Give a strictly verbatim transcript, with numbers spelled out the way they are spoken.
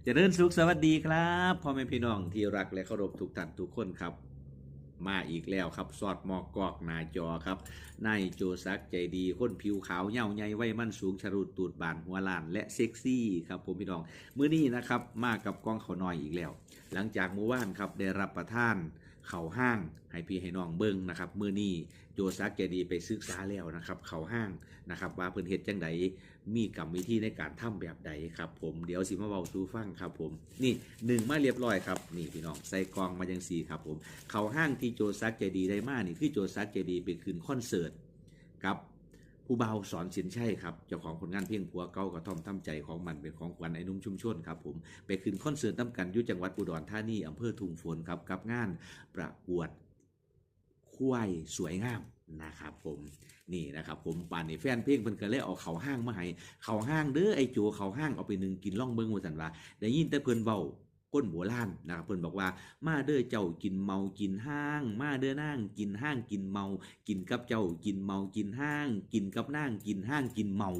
เจริญสุขสวัสดีครับ พ่อแม่พี่น้องที่รักและเคารพทุกท่านทุกคนครับ มาอีกแล้วครับ สอดหมอกกอกหน้าจอครับ นายโจศักดิ์ใจดี คนผิวขาวเย้าใหญ่ไว้มันสูง ชะรูดตูดบานหัวล้านและเซ็กซี่ครับผมพี่น้อง มื้อนี้นะครับ มากับกองข้าวน้อยอีกแล้ว หลังจากมื้อวานครับ ได้รับประทานข้าวห้างให้พี่ให้น้องเบิ่งนะครับ มื้อนี้โจศักดิ์ใจดีไปศึกษาแล้วนะครับ ข้าวห้างนะครับ ว่าเพิ่นเฮ็ดจั่งใด มีกรรมวิธีในการทำแบบใดครับผม เดี๋ยวสิมาเว้าสู่ฟังครับผม นี่ นึ่งมาเรียบร้อยครับ นี่พี่น้อง ใส่กล่องมาจั่งซี้ครับผม ข้าวห้างที่โจศักดิ์ใจดีได้มานี่ คือโจศักดิ์ใจดีไปขึ้นคอนเสิร์ตกับผู้บ่าวสอนสินชัยครับ เจ้าของผลงานเพลงผัวเก่ากระท่อมทำใจ ของหมั่นเป็นของขวัญไอ้หนุ่มชุมชนครับผม ไปขึ้นคอนเสิร์ตนำกันอยู่จังหวัดอุดรธานี อำเภอทุ่งฝนครับ กับงานประกวดควายสวยงามนะครับผม นี่นะครับผม บาดนี้แฟนเพลงเพิ่นก็เลยเอาข้าวห้างมาให้ ข้าวห้างเด้อไอ้โจ ข้าวห้าง เอาไปนึ่งกินลองเบิ่งว่าซั่นว่า ได้ยินแต่เพิ่นเว้าคนโบราณนะครับ เพิ่นบอกว่า มาเด้อเจ้ากินเมากินห้าง มาเด้อนางกินห้างกินเมา กินกับเจ้ากินเมากินห้าง กินกับนางกินห้างกินเมา